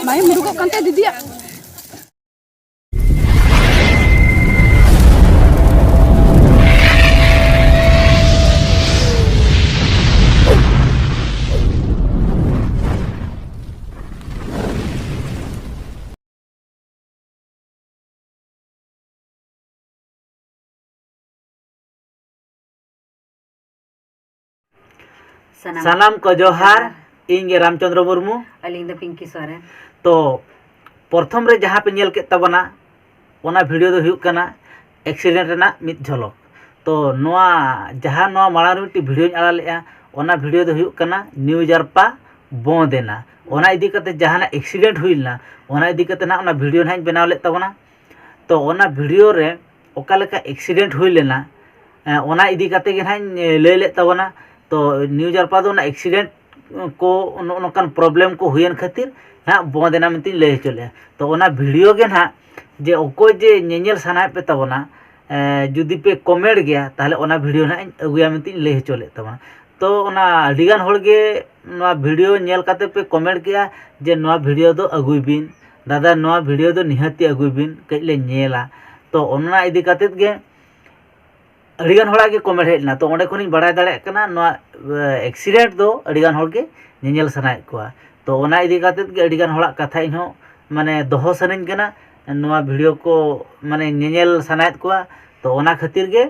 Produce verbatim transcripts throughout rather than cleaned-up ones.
ᱢᱟᱭᱮᱢ ᱩᱰᱩᱠᱚᱜ ᱠᱟᱱ ᱛᱟᱭᱟ ᱫᱤᱫᱤᱭᱟᱜ᱾ ᱥᱟᱱᱟᱢ ᱥᱟᱱᱟᱢ ᱠᱚ ᱡᱚᱦᱟᱨ᱾ ᱡᱚᱦᱟᱨ᱾ ᱤᱧ ᱜᱮ ᱨᱟᱢᱪᱚᱸᱫᱽᱨᱚ ᱢᱩᱨᱢᱩ᱾ ᱟᱹᱞᱤᱧ ᱫᱚ ᱯᱤᱝᱠᱤ ᱥᱚᱨᱮᱱ᱾ ᱛᱚ, ᱯᱨᱚᱛᱷᱚᱢ ᱨᱮ ᱡᱟᱦᱟᱸ ᱯᱮ ᱧᱮᱞ ᱠᱮᱫ ᱛᱟᱵᱚᱱᱟ, ᱚᱱᱟ ᱵᱷᱤᱰᱤᱭᱳ ᱫᱚ ᱦᱩᱭᱩᱜ ᱠᱟᱱᱟ ᱮᱠᱥᱤᱰᱮᱱᱴ ᱨᱮᱱᱟᱜ ᱢᱤᱫ ᱡᱷᱚᱞᱚᱠ᱾ ᱛᱚ, ᱱᱚᱣᱟ ᱡᱟᱦᱟᱸ ᱱᱚᱣᱟ ᱢᱟᱲᱟᱝ ᱨᱮ ᱢᱤᱫᱴᱤᱡ ᱵᱷᱤᱰᱤᱭᱳᱧ ᱟᱲᱟᱜ ᱞᱮᱫᱼᱟ, ᱚᱱᱟ ᱵᱷᱤᱰᱤᱭᱳ ᱫᱚ ᱦᱩᱭᱩᱜ ᱠᱟᱱᱟ ᱱᱤᱭᱩ ᱡᱟᱨᱯᱟ ᱵᱚᱸᱫᱽ ᱮᱱᱟ᱾ ᱚᱱᱟ ᱤᱫᱤ ᱠᱟᱛᱮ ᱡᱟᱦᱟᱱᱟᱜ ᱮᱠᱥᱤᱰᱮᱱᱴ ᱦᱩᱭ ᱞᱮᱱᱟ, ᱚᱱᱟ ᱤᱫᱤ ᱠᱟᱛᱮ ᱱᱟᱦᱟᱜ ᱚᱱᱟ ᱵᱷᱤᱰᱤᱭᱳ ᱱᱟᱦᱟᱜ ᱤᱧ ᱵᱮᱱᱟᱣ ᱞᱮᱫ ᱛᱟᱵᱚᱱᱟ᱾ ᱛᱚ, ᱚᱱᱟ ᱵᱷᱤᱰᱤᱭᱳ ᱨᱮ ᱚᱠᱟ ᱞᱮᱠᱟ ᱮᱠᱥᱤᱰᱮᱱᱴ ᱦᱩᱭ ᱞᱮᱱᱟ, ᱮ, ᱚᱱᱟ ᱤᱫᱤ ᱠᱟᱛᱮ ᱜᱮ ᱱᱟᱦᱟᱜ ᱤᱧ, ᱮ, ᱞᱟᱹᱭ ᱞᱮᱫ ᱛᱟᱵᱚᱱᱟ᱾ ᱛᱚ, ᱱᱤᱭᱩ ᱡᱟᱨᱯᱟ ᱫᱚ ᱚᱱᱟ ᱮᱠᱥᱤᱰᱮᱱᱴ ᱠᱚ, ᱱᱚᱜᱼᱚ ᱱᱚᱝᱠᱟᱱ ᱯᱨᱚᱵᱞᱮᱢ ᱠᱚ ᱦᱩᱭᱮᱱ ᱠᱷᱟᱹᱛᱤᱨ ᱱᱟᱦᱟᱜ ᱵᱚᱸᱫᱽ ᱮᱱᱟ ᱢᱮᱱᱛᱮᱧ ᱞᱟᱹᱭ ᱦᱚᱪᱚ ᱞᱮᱫᱼᱟ᱾ ᱛᱚ, ᱚᱱᱟ ᱵᱷᱤᱰᱤᱭᱳ ᱜᱮ ᱱᱟᱦᱟᱜ ᱡᱮ ᱚᱠᱚᱭ ᱡᱮ ᱧᱮᱧᱮᱞ ᱥᱟᱱᱟᱭᱮᱫ ᱯᱮ ᱛᱟᱵᱚᱱᱟ, ᱮ, ᱡᱩᱫᱤ ᱯᱮ ᱠᱚᱢᱮᱱᱴ ᱜᱮᱭᱟ, ᱛᱟᱦᱚᱞᱮ ᱚᱱᱟ ᱵᱷᱤᱰᱤᱭᱳ ᱱᱟᱦᱟᱜ ᱤᱧ ᱟᱹᱜᱩᱭᱟ ᱢᱮᱱᱛᱮᱧ ᱞᱟᱹᱭ ᱦᱚᱪᱚ ᱞᱮᱫ ᱛᱟᱵᱚᱱᱟ᱾ ᱛᱚ, ᱚᱱᱟ ᱟᱹᱰᱤᱜᱟᱱ ᱦᱚᱲ ᱜᱮ ᱱᱚᱣᱟ ᱵᱷᱤᱰᱤᱭᱳ ᱧᱮᱞ ᱠᱟᱛᱮ ᱯᱮ ᱠᱚᱢᱮᱱᱴ ᱠᱮᱜᱼᱟ ᱡᱮ, "ᱱᱚᱣᱟ ᱵᱷᱤᱰᱤᱭᱳ ᱫᱚ ᱟᱹᱜᱩᱭ ᱵᱤᱱ, ᱫᱟᱫᱟ, ᱱᱚᱣᱟ ᱵᱷᱤᱰᱤᱭᱳ ᱫᱚ ᱱᱤᱦᱟᱹᱛᱤ ᱟᱹᱜᱩᱭ ᱵᱤᱱ, ᱠᱟᱹᱡ ᱞᱮ ᱧᱮᱞᱟ᱾" ᱛᱚ, ᱚᱱᱟ ᱤᱫᱤ ᱠᱟᱛᱮᱫ ᱜᱮ ᱟᱹᱰᱤᱜᱟᱱ ᱦᱚᱲᱟᱜ ᱜᱮ ᱠᱚᱢᱮᱱᱴ ᱦᱮᱡ ᱞᱮᱱᱟ᱾ ᱛᱚ, ᱚᱸᱰᱮ ᱠᱷᱚᱱᱤᱧ ᱵᱟᱲᱟᱭ ᱫᱟᱲᱮᱭᱟᱜ ᱠᱟᱱᱟ, ᱱᱚᱣᱟ, ᱮ, ᱮᱠᱥᱤᱰᱮᱱᱴ ᱫᱚ ᱟᱹᱰᱤᱜᱟᱱ ᱦᱚᱲ ᱜᱮ ᱧᱮᱧᱮᱞ ᱥᱟᱱᱟᱭᱮᱫ ᱠᱚᱣᱟ᱾ ᱛᱚ, ᱚᱱᱟ ᱤᱫᱤ ᱠᱟᱛᱮᱫ ᱜᱮ ᱟᱹᱰᱤᱜᱟᱱ ᱦᱚᱲᱟᱜ ᱠᱟᱛᱷᱟ ᱤᱧᱦᱚᱸ, ᱢᱟᱱᱮ, ᱫᱚᱦᱚ ᱥᱟᱱᱟᱧ ᱠᱟᱱᱟ, ᱱᱚᱣᱟ ᱵᱷᱤᱰᱤᱭᱳ ᱠᱚ, ᱢᱟᱱᱮ, ᱧᱮᱧᱮᱞ ᱥᱟᱱᱟᱭᱮᱫ ᱠᱚᱣᱟ᱾ ᱛᱚ, ᱚᱱᱟ ᱠᱷᱟᱹᱛᱤᱨ ᱜᱮ,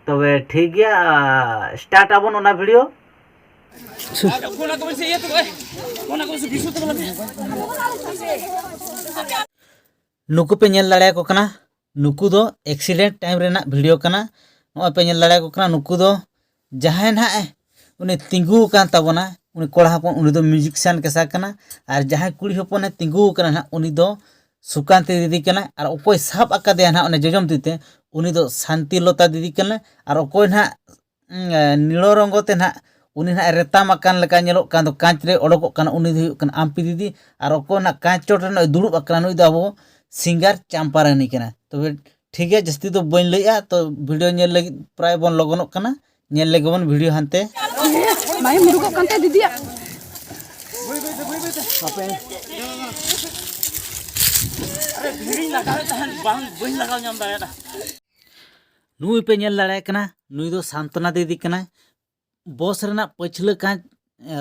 ᱛᱚᱵᱮ ᱴᱷᱤᱠ ᱜᱮᱭᱟ, ᱥᱴᱟᱨᱴ ᱟᱵᱚᱱ ᱚᱱᱟ ᱵᱷᱤᱰᱤᱭᱳ᱾ ᱱᱩᱠᱩ ᱯᱮ ᱧᱮᱞ ᱫᱟᱲᱮᱭᱟᱠᱚ ᱠᱟᱱᱟ, ᱱᱩᱠᱩ ᱫᱚ ᱮᱠᱥᱤᱰᱮᱱᱴ ᱴᱟᱭᱤᱢ ᱨᱮᱱᱟᱜ ᱵᱷᱤᱰᱤᱭᱳ ᱠᱟᱱᱟ᱾ ᱱᱚᱜᱼᱚᱭ ᱯᱮ ᱧᱮᱞ ᱫᱟᱲᱮᱭᱟᱠᱚ ᱠᱟᱱᱟ, ᱱᱩᱠᱩ ᱫᱚ ᱡᱟᱦᱟᱸᱭ ᱱᱟᱦᱟᱜ ᱩᱱᱤ ᱛᱤᱸᱜᱩ ᱟᱠᱟᱱ ᱛᱟᱵᱚᱱᱟ, ᱩᱱᱤ ᱠᱚᱲᱟ ᱦᱚᱯᱚᱱ, ᱩᱱᱤ ᱫᱚ ᱢᱤᱣᱡᱤᱠᱥᱤᱭᱟᱱ ᱠᱮᱥᱟ ᱠᱟᱱᱟ, ᱟᱨ ᱡᱟᱦᱟᱸᱭ ᱠᱩᱲᱤ ᱦᱚᱯᱚᱱᱮ ᱛᱤᱸᱜᱩ ᱟᱠᱟᱱᱟ ᱱᱟᱦᱟᱜ, ᱩᱱᱤ ᱫᱚ ᱥᱩᱠᱟᱱᱛᱤ ᱫᱤᱫᱤ ᱠᱟᱱᱟᱭ, ᱟᱨ ᱚᱠᱚᱭ ᱥᱟᱵ ᱟᱠᱟᱫᱮᱭᱟ ᱱᱟᱦᱟᱜ ᱚᱱᱮ ᱡᱚᱡᱚᱢ ᱛᱤ ᱛᱮ, ᱩᱱᱤ ᱫᱚ ᱥᱟᱱᱛᱤ ᱞᱚᱛᱟ ᱫᱤᱫᱤ ᱠᱟᱱᱟᱭ, ᱟᱨ ᱚᱠᱚᱭ ᱱᱟᱦᱟᱜ, ᱩᱸ, ᱱᱤᱲᱚ ᱨᱚᱝᱜᱚ ᱛᱮ ᱱᱟᱦᱟᱜ, ᱩᱱᱤ ᱱᱟᱦᱟᱜ ᱨᱮᱛᱟᱢ ᱟᱠᱟᱱ ᱞᱮᱠᱟ ᱧᱮᱞᱚᱜ ᱠᱟᱱ ᱫᱚ, ᱠᱟᱸᱪ ᱨᱮ ᱚᱰᱚᱠᱚᱜ ᱠᱟᱱᱟ, ᱩᱱᱤ ᱫᱚ ᱦᱩᱭᱩᱜ ᱠᱟᱱᱟ ᱟᱢᱯᱤ ᱫᱤᱫᱤ, ᱟᱨ ᱚᱠᱚᱭ ᱱᱟᱦᱟᱜ ᱠᱟᱸᱪ ᱪᱚᱴ ᱨᱮ ᱱᱚᱜᱼᱚᱭ ᱫᱩᱲᱩᱵ ᱟᱠᱟᱱᱟ, ᱱᱩᱭ ᱫᱚ ᱟᱵᱚ ᱥᱤᱝᱜᱟᱨ ᱪᱟᱢᱯᱟ ᱨᱟᱱᱤ ᱠᱟᱱᱟ᱾ ᱛᱚᱵᱮ ᱴᱷᱤᱠ ᱜᱮᱭᱟ, ᱡᱟᱹᱥᱛᱤ ᱫᱚ ᱵᱟᱹᱧ ᱞᱟᱹᱭᱮᱜᱼᱟ, ᱛᱚ ᱵᱷᱤᱰᱤᱭᱳ ᱧᱮᱞ ᱞᱟᱹᱜᱤᱫ ᱯᱨᱟᱭ ᱵᱚᱱ ᱞᱚᱜᱚᱱᱚᱜ ᱠᱟᱱᱟ, ᱧᱮᱞ ᱞᱮᱜᱮ ᱵᱚᱱ ᱵᱷᱤᱰᱤᱭᱳ ᱦᱟᱱᱛᱮ᱾ ᱢᱟᱭᱟᱢ ᱩᱰᱩᱠᱚᱜ ᱠᱟᱱ ᱛᱟᱭᱟ ᱫᱤᱫᱤᱭᱟᱜ᱾ ᱵᱟᱯᱮ ᱟᱨᱮ ᱵᱷᱤᱲᱤᱧ ᱞᱟᱜᱟᱣᱮᱫ ᱛᱟᱦᱮᱸᱫ, ᱵᱟᱝ, ᱵᱟᱹᱧ ᱞᱟᱜᱟᱣ ᱧᱟᱢ ᱫᱟᱲᱮᱭᱟᱫᱟ᱾ ᱱᱩᱭ ᱯᱮ ᱧᱮᱞ ᱫᱟᱲᱮᱭᱟᱜ ᱠᱟᱱᱟ, ᱱᱩᱭ ᱫᱚ ᱥᱟᱱᱛᱚᱱᱟ ᱫᱤᱫᱤ ᱠᱟᱱᱟᱭ᱾ ᱵᱚᱥ ᱨᱮᱱᱟᱜ ᱯᱟᱹᱪᱷᱞᱟᱹ ᱠᱟᱸᱪ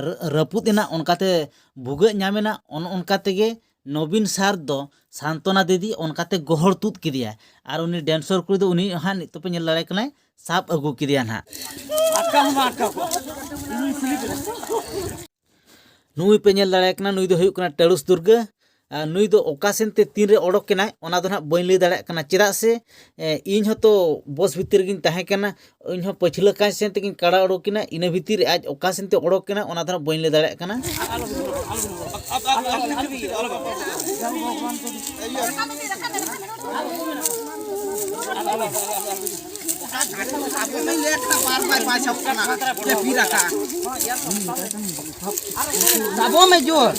ᱨᱟᱹ- ᱨᱟᱹᱯᱩᱫ ᱮᱱᱟ, ᱚᱱᱠᱟᱛᱮ ᱵᱷᱩᱜᱟᱹᱜ ᱧᱟᱢ ᱮᱱᱟ᱾ ᱚᱱ ᱚᱱᱠᱟ ᱛᱮᱜᱮ ᱱᱚᱵᱤᱱ ᱥᱟᱨ ᱫᱚ ᱥᱟᱱᱛᱚᱱᱟ ᱫᱤᱫᱤ ᱚᱱᱠᱟᱛᱮ ᱜᱚᱦᱚᱲ ᱛᱩᱫ ᱠᱮᱫᱮᱭᱟ᱾ ᱟᱨ ᱩᱱᱤ ᱰᱮᱱᱥᱚᱨ ᱠᱩᱲᱤ ᱫᱚ ᱩᱱᱤ ᱦᱟᱸᱜ ᱱᱤᱛᱚᱜ ᱯᱮ ᱧᱮᱞ ᱫᱟᱲᱮ ᱠᱟᱱᱟᱭ, ᱥᱟᱵ ᱟᱹᱜᱩ ᱠᱮᱫᱮᱭᱟ ᱱᱟᱦᱟᱜ᱾ ᱟᱴᱠᱟᱣ ᱦᱚᱸ ᱵᱟᱝ ᱟᱴᱠᱟᱣ ᱠᱚᱜᱼᱟ᱾ ᱱᱩᱭ ᱯᱮ ᱧᱮᱞ ᱫᱟᱲᱮᱭᱟᱭ ᱠᱟᱱᱟ, ᱱᱩᱭ ᱫᱚ ᱦᱩᱭᱩᱜ ᱠᱟᱱᱟ ᱴᱟᱹᱲᱩᱥ ᱫᱩᱨᱜᱟᱹ᱾ ᱟᱨ ᱱᱩᱭ ᱫᱚ ᱚᱠᱟ ᱥᱮᱱ ᱛᱮ ᱛᱤᱱᱨᱮ ᱚᱰᱚᱠ ᱮᱱᱟᱭ, ᱚᱱᱟ ᱫᱚ ᱱᱟᱦᱟᱜ ᱵᱟᱹᱧ ᱞᱟᱹᱭ ᱫᱟᱲᱮᱭᱟᱜ ᱠᱟᱱᱟ, ᱪᱮᱫᱟᱜ ᱥᱮ, ᱮ, ᱤᱧ ᱦᱚᱸᱛᱚ ᱵᱚᱥ ᱵᱷᱤᱛᱤᱨ ᱨᱮᱜᱤᱧ ᱛᱟᱦᱮᱸ ᱠᱟᱱᱟ᱾ ᱤᱧ ᱦᱚᱸ ᱯᱟᱹᱪᱷᱞᱟᱹ ᱠᱟᱸᱪ ᱥᱮᱱ ᱛᱮᱜᱤᱧ ᱠᱟᱲᱟ ᱚᱰᱚᱠ ᱮᱱᱟ, ᱤᱱᱟᱹ ᱵᱷᱤᱛᱤᱨ ᱨᱮ ᱟᱡ ᱚᱠᱟ ᱥᱮᱱ ᱛᱮ ᱚᱰᱚᱠ ᱮᱱᱟ, ᱚᱱᱟ ᱫᱚ ᱱᱟᱦᱟᱜ ᱵᱟᱹᱧ ᱞᱟᱹᱭ ᱫᱟᱲᱮᱭᱟᱜ ᱠᱟᱱᱟ᱾ ᱟᱵᱚ ᱢᱮ ᱡᱳᱨ᱾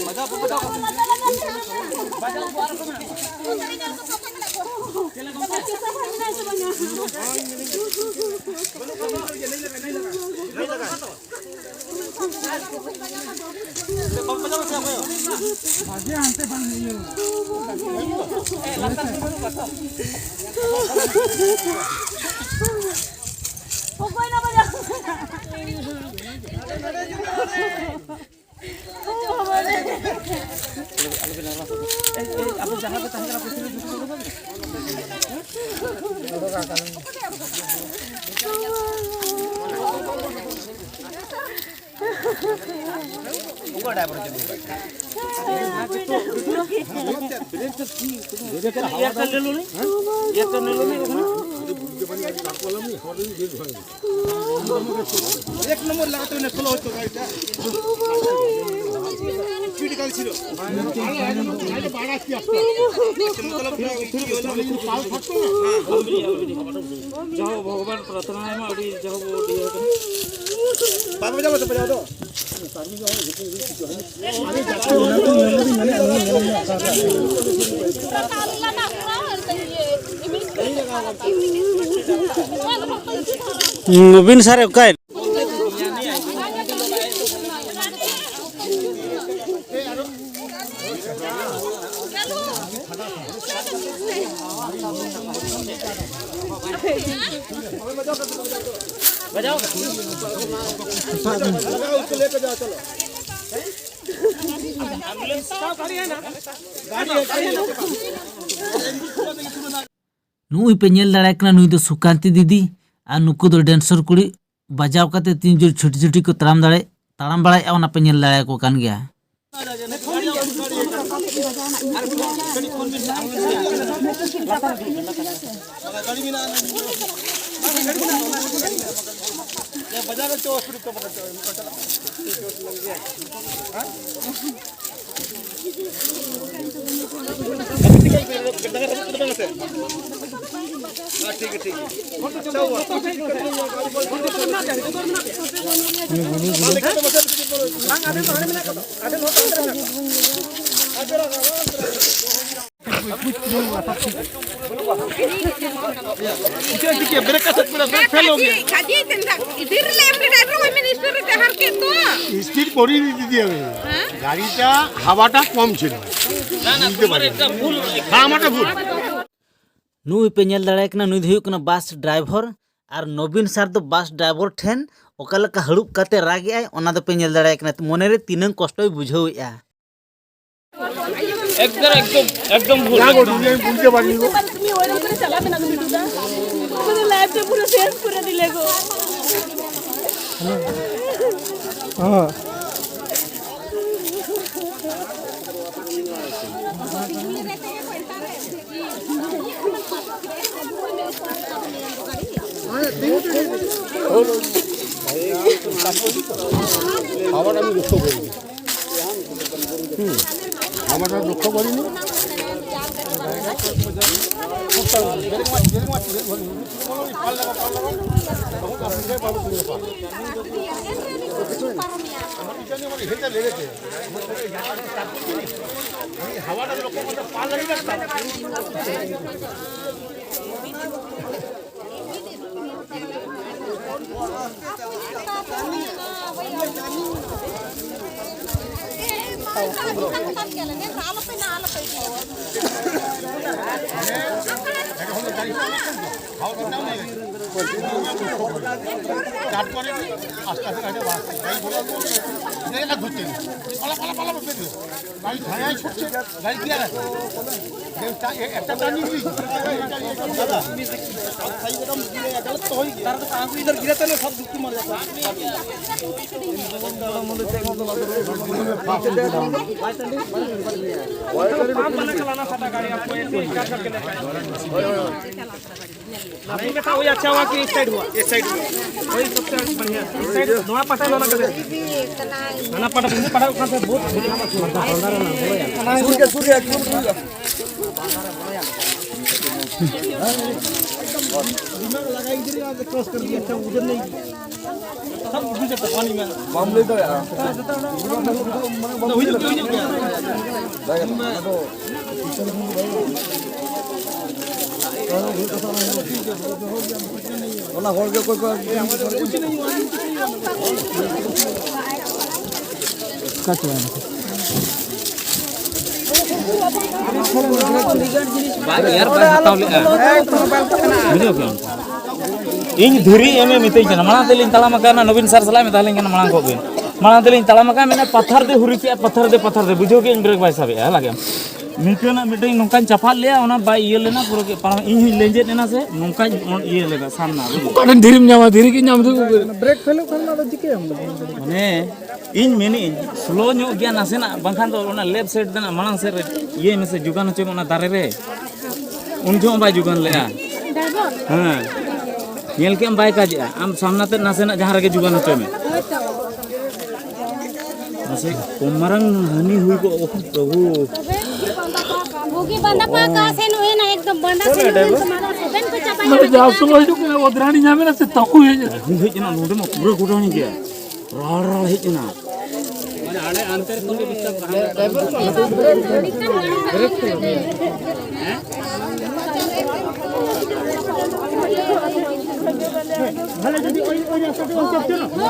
एयरटेल ले लो नहीं, एयरटेल ले लो नहीं। एक नंबर लगाते हुए खोला हो तो गाड़ी का। स्पीड गाड़ी ছিল। मतलब, जाओ भगवान प्रार्थना है, अभी जाओ वो दिया। बाबा जाओ तो बजाओ तो। ᱱᱚᱵᱤᱱ ᱥᱟᱨ ᱚᱠᱟᱭ? ᱱᱩᱭ ᱯᱮ ᱧᱮᱞ ᱫᱟᱲᱮᱭᱟᱭ ᱠᱟᱱᱟ, ᱱᱩᱭ ᱫᱚ ᱥᱩᱠᱟᱱᱛᱤ ᱫᱤᱫᱤ᱾ ᱟᱨ ᱱᱩᱠᱩ ᱫᱚ ᱰᱮᱱᱥᱚᱨ ᱠᱩᱲᱤ, ᱵᱟᱡᱟᱣ ᱠᱟᱛᱮ ᱛᱤᱱ ᱡᱳᱨ ᱪᱷᱩᱴᱤ ᱪᱷᱩᱴᱤ ᱠᱚ ᱛᱟᱲᱟᱢ ᱫᱟᱲᱮ, ᱛᱟᱲᱟᱢ ᱵᱟᱲᱟᱭᱮᱫᱼᱟ, ᱚᱱᱟ ᱯᱮ ᱧᱮᱞ ᱫᱟᱲᱮᱭᱟᱠᱚ ᱠᱟᱱ ᱜᱮᱭᱟ᱾ স্পিড করিনি দিদি আমি। গাড়িটা, হাওয়াটা কম ছিল। বুঝতে পারিনি। হ্যাঁ, আমারটা ভুল। ᱱᱩᱭ ᱯᱮ ᱧᱮᱞ ᱫᱟᱲᱮᱭᱟᱭ ᱠᱟᱱᱟ, ᱱᱩᱭ ᱫᱚ ᱦᱩᱭᱩᱜ ᱠᱟᱱᱟ ᱵᱟᱥ ᱰᱨᱟᱭᱵᱷᱟᱨ᱾ ᱟᱨ ᱱᱚᱵᱤᱱ ᱥᱟᱨ ᱫᱚ ᱵᱟᱥ ᱰᱨᱟᱭᱵᱷᱟᱨ ᱴᱷᱮᱱ ᱚᱠᱟ ᱞᱮᱠᱟ ᱦᱟᱹᱲᱩᱵ ᱠᱟᱛᱮ ᱨᱟᱜ ᱮᱜᱼᱟᱭ, ᱚᱱᱟ ᱫᱚ ᱯᱮ ᱧᱮᱞ ᱫᱟᱲᱮᱭᱟᱭ ᱠᱟᱱᱟ, ᱢᱚᱱᱮ ᱨᱮ ᱛᱤᱱᱟᱹᱝ ᱠᱚᱥᱴᱚᱭ ᱵᱩᱡᱷᱟᱹᱣᱮᱫᱼᱟ᱾ একদম একদম একদম ভুল। না গো, তুমি আমি বুঝতে পারিনি গো। তুমি ওইরকম করে চালাবে না, তুমি দুটা। আমাদের লাইফটা পুরো শেষ করে দিলে গো। হ্যাঁ। আবার আমি লক্ষ্য করি। হুম, আমার আর লক্ষ্য করিনি। তারপরে আস্তে আস্তে গাড়ি বাড়াচ্ছে, গাড়ি ঘোড়া করছে, এই না ধরছে না। পালা, পালা, পালা, বেরিয়ে। গাড়ি ছায়ায় ছুটছে, গাড়ি কি আর আছে? যে তা-, এ-, একটা টার্নিং দিই। দাদা, সাইড একদম গিরে গেলে তো হয়ে গেল। তারা তো কাগজ ইধার গিরাতে না, সব দুঃখ মার যাচ্ছে। पाँच बना के लाना था गाड़ी आपको, ऐसे ही चार सौ के लेकर। अभी में था, वही अच्छा हुआ कि इस साइड हुआ, इस साइड हुआ, वही सबसे बढ़िया। इस साइड नवा पटा लाना कदे, नवा पटा, पटा उठा से बहुत सूर्य, सूर्य, दिमाग लगा, इधर ही आके क्रॉस कर दिया, अच्छा उधर नहीं। ᱵᱟᱢ ᱞᱟᱹᱭ ᱫᱟᱲᱮᱭᱟᱜᱼᱟ᱾ ᱚᱱᱟ ᱦᱚᱲ ᱜᱮ ᱚᱠᱚᱭ ᱠᱚ ᱵᱟᱝ ᱮᱭᱟᱨ ᱵᱟᱭ ᱦᱟᱛᱟᱣ ᱞᱮᱫᱼᱟ᱾ ᱵᱩᱡᱷᱟᱹᱣ ᱠᱮᱜᱼᱟᱢ? ᱤᱧ ᱫᱷᱤᱨᱤ ᱮᱢᱮ ᱢᱤᱛᱟᱹᱧ ᱠᱟᱱᱟ, ᱢᱟᱲᱟᱝ ᱛᱮᱞᱤᱧ ᱛᱟᱲᱟᱢ ᱟᱠᱟᱱᱟ, ᱱᱚᱵᱤᱱ ᱥᱟᱨ ᱥᱟᱞᱟᱜ ᱢᱮᱛᱟ ᱞᱤᱧ ᱠᱟᱱᱟ, ᱢᱟᱲᱟᱝ ᱠᱚᱜ ᱵᱤᱱ᱾ ᱢᱟᱲᱟᱝ ᱛᱮᱞᱤᱧ ᱛᱟᱲᱟᱢ ᱟᱠᱟᱫ, ᱢᱮᱱᱟ ᱯᱟᱛᱷᱟᱨ ᱫᱮ ᱦᱩᱨᱤ ᱠᱮᱜᱼᱟ, ᱯᱟᱛᱷᱟᱨ ᱫᱮ, ᱯᱟᱛᱷᱟᱨ ᱫᱮ, ᱵᱩᱡᱷᱟᱹᱣ ᱠᱮᱜᱼᱟᱹᱧ, ᱵᱨᱮᱠ ᱵᱟᱭ ᱥᱟᱵᱮᱜᱼᱟ, ᱦᱮᱸ ᱞᱟᱜᱮ᱾ ᱱᱤᱝᱠᱟᱹᱱᱟᱜ ᱢᱤᱫᱴᱮᱱ ᱱᱚᱝᱠᱟᱧ ᱪᱟᱯᱟᱫ ᱞᱮᱜᱼᱟ, ᱚᱱᱟ ᱵᱟᱭ ᱤᱭᱟᱹ ᱞᱮᱱᱟ, ᱯᱩᱨᱟᱹ ᱜᱮ ᱯᱟᱨᱚᱢ, ᱤᱧ ᱦᱚᱸᱧ ᱞᱮᱸᱡᱮᱫ ᱮᱱᱟ ᱥᱮ, ᱱᱚᱝᱠᱟᱧ ᱤᱭᱟᱹ ᱞᱮᱫᱟ ᱥᱟᱢᱱᱟ᱾ ᱚᱠᱟ ᱴᱷᱮᱱ ᱫᱷᱤᱨᱤᱢ ᱧᱟᱢᱟ? ᱫᱷᱤᱨᱤ ᱜᱮ ᱧᱟᱢ ᱫᱚ᱾ ᱵᱨᱮᱠ ᱯᱷᱮᱞᱚᱜ ᱠᱷᱟᱱ ᱢᱟ ᱟᱫᱚ ᱪᱤᱠᱟᱹᱭᱟᱢ? ᱢᱟᱱᱮ, ᱤᱧ ᱢᱮᱱᱮᱫ ᱟᱹᱧ, ᱥᱞᱳ ᱧᱚᱜ ᱜᱮᱭᱟ ᱱᱟᱥᱮᱱᱟᱜ, ᱵᱟᱝᱠᱷᱟᱱ ᱫᱚ ᱚᱱᱟ ᱞᱮᱯᱷᱴ ᱥᱟᱭᱤᱰ ᱨᱮᱱᱟᱜ ᱢᱟᱲᱟᱝ ᱥᱮᱫ ᱨᱮ ᱤᱭᱟᱹᱭ ᱢᱮᱥᱮ, ᱡᱳᱜᱟᱱ ᱦᱚᱪᱚᱭ ᱢᱮ ᱚᱱᱟ ᱫᱟᱨᱮ ᱨᱮ, ᱩᱱ ᱡᱚᱦᱚᱜ ᱵᱟᱭ ᱡᱳᱜᱟᱱ ᱞᱮᱜᱼᱟ᱾ ᱰᱟᱭᱵᱚᱨ? ᱦᱮᱸ, ᱧᱮᱞ ᱠᱮᱜᱼᱟᱢ ᱵᱟᱭ ᱠᱟᱡᱮᱜᱼᱟ, ᱟᱢ ᱥᱟᱢᱱᱟ ᱛᱮ ᱱᱟᱥᱮᱱᱟᱜ ᱡᱟᱦᱟᱸ ᱨᱮᱜᱮ ᱡᱳᱜᱟᱱ ᱦᱚᱪᱚᱭ ᱢᱮ᱾ ᱦᱳᱭ ᱛᱚ᱾ ᱢᱟᱥᱮ, ᱠᱚᱢ ᱢᱟᱨᱟᱝ ᱦᱟᱹᱱᱤ ᱦᱩᱭ ᱠᱚᱜ, ᱳᱦ ᱯᱨᱚᱵᱷᱩ᱾ ᱵᱩᱜᱤ ᱵᱟᱸᱫᱟ ᱯᱟᱠᱟ ᱥᱮᱱ ᱦᱩᱭᱱᱟ, ᱮᱠᱫᱚᱢ ᱵᱟᱸᱫᱟ ᱥᱮᱱ ᱦᱩᱭᱱᱟ, ᱛᱚ ᱢᱟᱨᱟᱝ ᱥᱮᱵᱮᱱ ᱠᱚ ᱪᱟᱵᱟ ᱢᱟᱱᱮ ᱡᱟᱦᱟᱸ ᱥᱚᱢᱚᱭ ᱦᱤᱡᱩᱜ ᱠᱟᱱᱟ, ᱚᱫᱽᱨᱟᱱᱤ ᱧᱟᱢ ᱮᱱᱟ ᱥᱮ, ᱛᱟᱹᱠᱩ ᱦᱮᱡ ᱮᱱᱟ᱾ ᱦᱮᱡ ᱮᱱᱟ, ᱱᱚᱰᱮ ᱢᱟ ᱯᱩᱨᱟᱹ ᱜᱚᱰᱟᱣᱱᱤ ᱜᱮᱭᱟ᱾ ᱨᱟᱲ ᱨᱟᱲ ᱦᱮᱡ ᱮᱱᱟ᱾ ᱵᱷᱟᱞᱮ ᱡᱩᱫᱤ ᱳᱭ, ᱳᱭ ᱨᱟᱥᱛᱟ ᱛᱮ ᱵᱟᱝ ᱪᱟᱞᱟᱜ ᱠᱟᱱᱟ᱾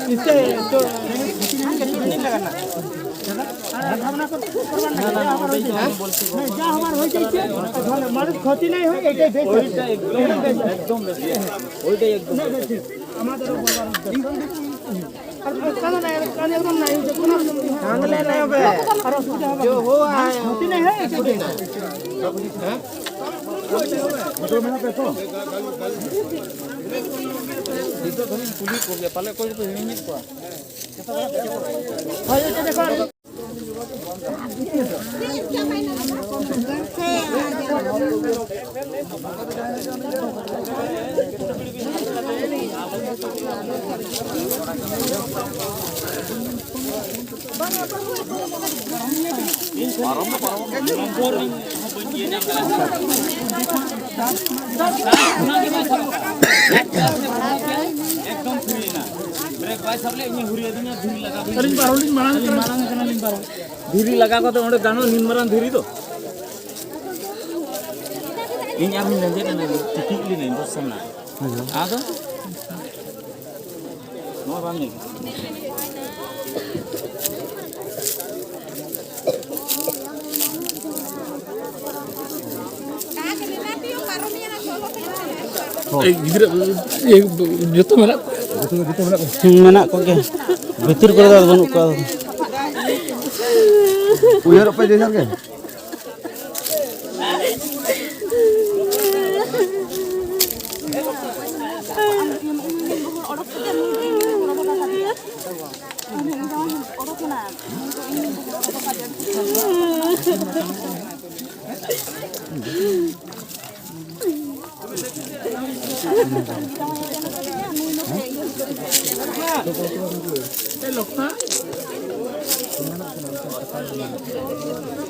ᱤᱥᱮ ᱪᱚ, ᱟᱨ ᱵᱷᱟᱵᱽᱱᱟ ᱠᱚ ᱠᱚᱨᱵᱟᱱ ᱱᱟᱦᱤ, ᱡᱟ ᱦᱚᱵᱟᱨ ᱦᱚᱭ ᱡᱟᱭᱪᱷᱮ, ᱱᱟᱦᱤ, ᱡᱟ ᱦᱚᱵᱟᱨ ᱦᱚᱭ ᱡᱟᱭᱪᱷᱮ, ᱢᱟᱱᱩষ ক্ষতি নাই হয়, এটাই বেশ। ওইটা একদম, একদম বেশি। ওইটাই একদম। আমাদেরও বলবার উদ্দেশ্য। ᱟᱹᱞᱤᱧ ᱯᱟᱨᱚᱢ ᱞᱤᱧ ᱢᱟᱲᱟᱝ ᱠᱟᱱᱟ᱾ ᱫᱷᱤᱨᱤ ᱞᱟᱜᱟ ᱠᱟᱛᱮ ᱚᱸᱰᱮ ᱜᱟᱱᱚᱜ ᱱᱤᱱ ᱢᱟᱨᱟᱝ ᱫᱷᱤᱨᱤ ᱫᱚ? ᱤᱧ ᱟᱨᱦᱚᱸᱧ ᱞᱮᱸᱡᱮᱫ ᱮᱱᱟ, ᱴᱤᱠᱤᱡ ᱞᱤᱱᱟᱹᱧ ᱵᱚᱥ ᱥᱟᱢᱱᱟ᱾ ᱟᱫᱚ ᱱᱚᱣᱟ ᱵᱟᱝ ᱧᱮᱞ᱾ ᱮᱭ ᱜᱤᱫᱽᱨᱟᱹ, ᱮᱭ ᱡᱚᱛᱚ ᱢᱮᱱᱟᱜ ᱠᱚᱣᱟ? ᱦᱩᱸ, ᱢᱮᱱᱟᱜ ᱠᱚᱜᱮᱭᱟ᱾ ᱵᱷᱤᱛᱤᱨ ᱠᱚᱨᱮ ᱫᱚ ᱵᱟᱹᱱᱩᱜ ᱠᱚᱣᱟ᱾ ᱩᱭᱦᱟᱹᱨᱚᱜ ᱯᱮ ᱡᱮ ᱡᱟᱨ ᱜᱮ᱾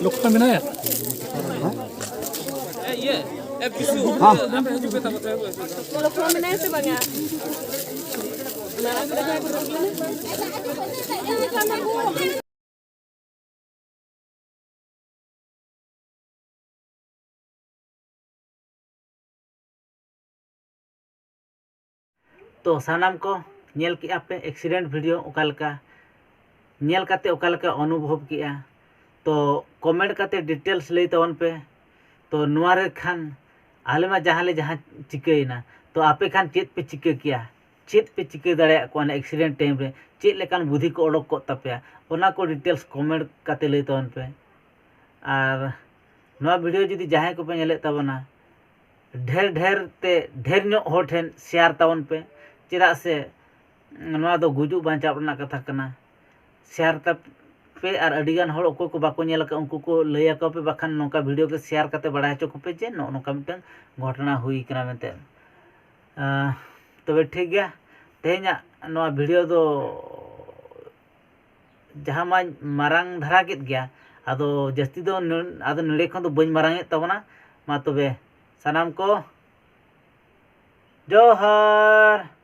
ᱞᱚᱠᱷᱟ ᱢᱮᱱᱟᱭᱟ? ᱞᱚᱠᱷᱟ ᱢᱮᱱᱟᱭᱟ ᱥᱮ ᱵᱟᱝᱟ? ᱛᱚ ᱥᱟᱱᱟᱢ ᱠᱚ ᱧᱮᱞ ᱠᱮᱜᱼᱟ ᱯᱮ accident video ᱚᱠᱟ ᱞᱮᱠᱟ, ᱧᱮᱞ ᱠᱟᱛᱮ ᱚᱠᱟ ᱞᱮᱠᱟ ᱚᱱᱩᱵᱷᱚᱵ ᱠᱮᱜᱼᱟ᱾ ᱛᱚ comment ᱠᱟᱛᱮ details ᱞᱟᱹᱭ ᱛᱟᱵᱚᱱ ᱯᱮ᱾ ᱛᱚ ᱱᱚᱣᱟ ᱨᱮ ᱠᱷᱟᱱ ᱟᱞᱮ ᱢᱟ ᱡᱟᱦᱟᱸ ᱞᱮ ᱡᱟᱦᱟᱸ ᱪᱤᱠᱟᱹᱭᱮᱱᱟ, ᱛᱚ ᱟᱯᱮ ᱠᱷᱟᱱ ᱪᱮᱫ ᱯᱮ ᱪᱤᱠᱟᱹ ᱠᱮᱭᱟ, ᱪᱮᱫ ᱯᱮ ᱪᱤᱠᱟᱹ ᱫᱟᱲᱮᱭᱟᱜ ᱠᱚᱣᱟ ᱚᱱᱟ accident time ᱨᱮ, ᱪᱮᱫ ᱞᱮᱠᱟᱱ ᱵᱩᱫᱷᱤ ᱠᱚ ᱚᱰᱚᱠ ᱠᱚᱜ ᱛᱟᱯᱮᱭᱟ, ᱚᱱᱟ ᱠᱚ details comment ᱠᱟᱛᱮ ᱞᱟᱹᱭ ᱛᱟᱵᱚᱱ ᱯᱮ᱾ ᱟᱨ ᱱᱚᱣᱟ video ᱡᱩᱫᱤ ᱡᱟᱦᱟᱸᱭ ᱠᱚᱯᱮ ᱧᱮᱞᱮᱫ ᱛᱟᱵᱚᱱᱟ, ᱰᱷᱮᱨ ᱰᱷᱮᱨ ᱛᱮ ᱰᱷᱮᱨ ᱧᱚᱜ ᱦᱚᱲ ᱴᱷᱮᱱ share ᱛᱟᱵᱚᱱ ᱯᱮ, ᱪᱮᱫᱟᱜ ᱥᱮ ᱱᱚᱣᱟ ᱫᱚ ᱜᱩᱡᱩᱜ ᱵᱟᱧᱪᱟᱣ ᱨᱮᱱᱟᱜ ᱠᱟᱛᱷᱟ ᱠᱟᱱᱟ᱾ Share ᱛᱟᱯᱮ ᱟᱨ ᱟᱹᱰᱤᱜᱟᱱ ᱦᱚᱲ ᱚᱠᱚᱭ ᱠᱚ ᱵᱟᱠᱚ ᱧᱮᱞ ᱟᱠᱟᱫ ᱩᱱᱠᱩ ᱠᱚ ᱞᱟᱹᱭ ᱟᱠᱚ ᱯᱮ, ᱵᱟᱠᱷᱟᱱ ᱱᱚᱝᱠᱟ video ᱠᱚ share ᱠᱟᱛᱮ ᱵᱟᱲᱟᱭ ᱦᱚᱪᱚ ᱠᱚᱯᱮ ᱡᱮ ᱱᱚᱜᱼᱚ ᱱᱚᱝᱠᱟ ᱢᱤᱫᱴᱟᱝ ᱜᱷᱚᱴᱚᱱᱟ ᱦᱩᱭ ᱠᱟᱱᱟ ᱢᱮᱱᱛᱮ᱾ ᱟᱸ, ᱛᱚᱵᱮ ᱴᱷᱤᱠ ᱜᱮᱭᱟ, ᱛᱮᱦᱮᱧᱟᱜ ᱱᱚᱣᱟ video ᱫᱚ ᱡᱟᱦᱟᱸ ᱢᱟᱧ ᱢᱟᱨᱟᱝ ᱫᱷᱟᱨᱟ ᱠᱮᱫ ᱜᱮᱭᱟ, ᱟᱫᱚ ᱡᱟᱹᱥᱛᱤ ᱫᱚ ᱱᱚ-, ᱟᱫᱚ ᱱᱚᱰᱮ ᱠᱷᱚᱱ ᱫᱚ ᱵᱟᱹᱧ ᱢᱟᱨᱟᱝ ᱮᱫ ᱛᱟᱵᱚᱱᱟ᱾ ᱢᱟ ᱛᱚᱵᱮ ᱥᱟᱱᱟᱢ ᱠᱚ ᱡᱚᱦᱟᱨ᱾